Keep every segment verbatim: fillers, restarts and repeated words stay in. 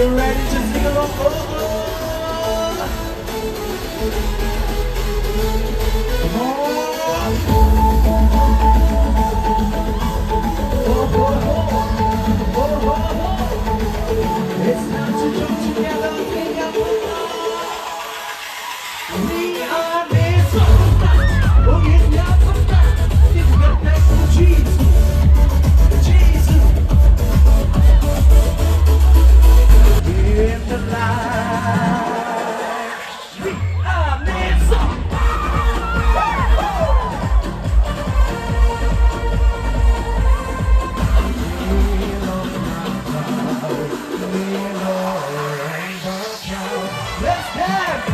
Ready to sing along? Oh, oh. Come on. Oh, oh, oh. Oh, oh, oh. It's time to jump together. Sing along. We are made for that. Oh, yes, we are for that. It's got that for Jesus. Jesus. In the light. We are made for that. Let's dance!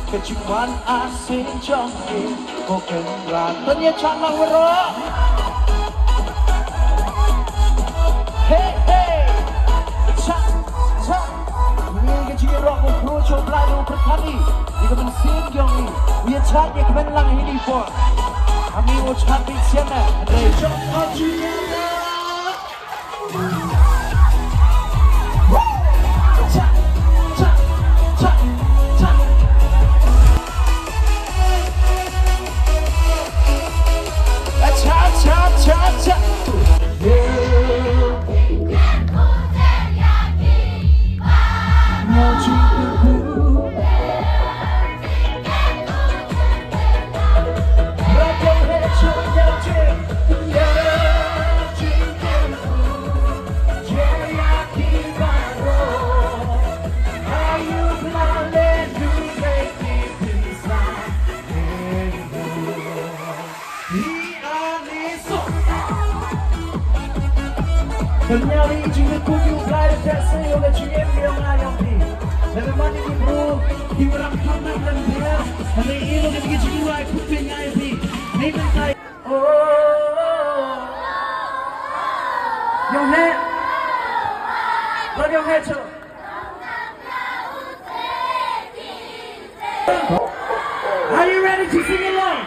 Ka jingwan arsien jong ngi ko Kynrad. Pynïaid lang baroh. Hey, hey. Cha, cha. Ngi ka jingïaroh ko Kynrad, sha U Blei U Pyrthei. Ïa ka mynsiem jong ngi. Ïa cha ïa ka ben lang hini por. Ami u chat bit sian na. Hey. Jong ka jingïaroh. Pynïaid ïa ka jingkyrkhu ïa U Blei, da ka jingim jong nga jong phi. Lada ma ngi ki briew ki wanrah kyrdan lem bha, hynrei ïa ka jingduwai kyrpang ïa phi. Hynrei mynta Ïong heh. Lam ïong heh shuh. Are you ready to sing along?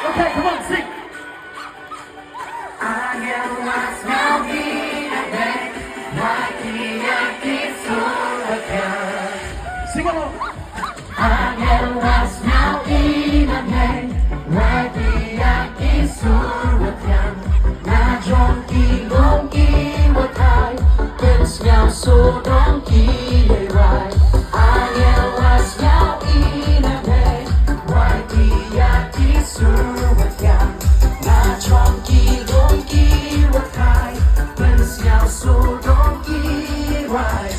Okay, come on, sing. Sing along. Angel was now in a man, right the is who was young. Na jong ki long ki wa thai, pyn sñiaw so dong ki ye wai. Angel was now in a man, right the is who was young. Na jong ki long ki wa thai, pyn sñiaw so dong ki ye wai.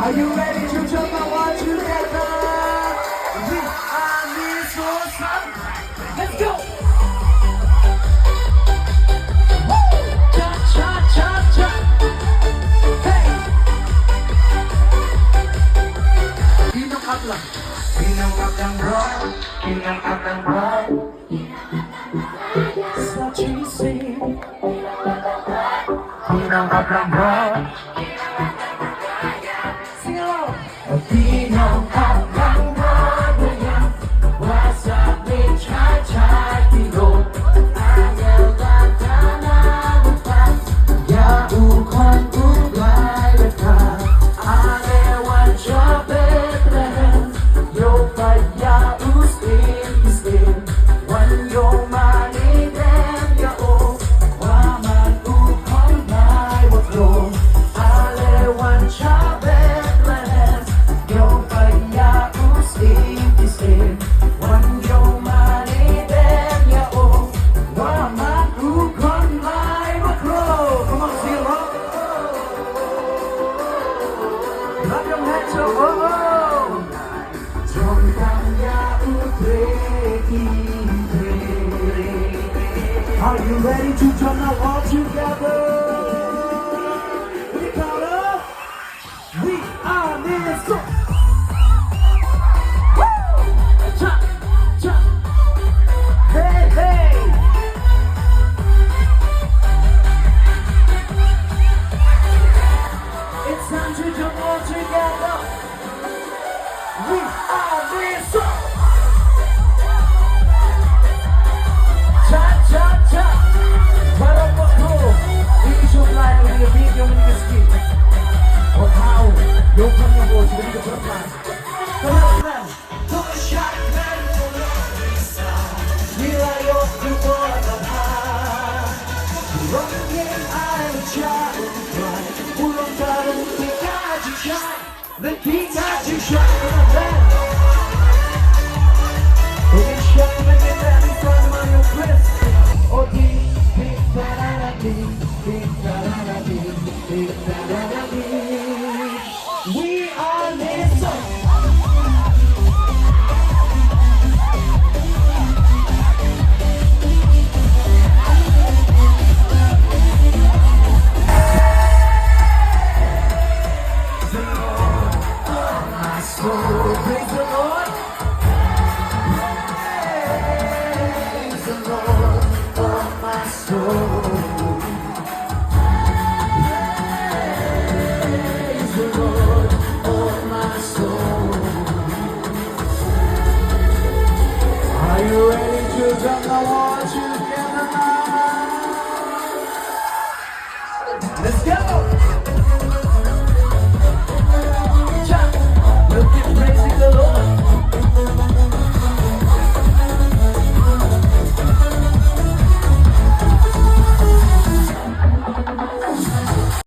Are you ready to jump and walk together? We are Miss Awesome. Let's go! Woo! Cha, cha, cha, cha. Hey! Ki nang ap lang. Ki nang ap lang, bro. Ki nang ap lang, bro. Such easy. Ki nang ap lang, bro. Sing along. Are you ready to jump now all together? Together, we are this. Cha, cha, cha. Para pako. Ini shuklai ni video ni ski. Wow. Yo kan yo bo sini ke perpan. Tenang, tenang. We are Nation. Praise the Lord. Praise the Lord, oh my soul. Praise the Lord, oh my soul. Are you ready to jump? I want you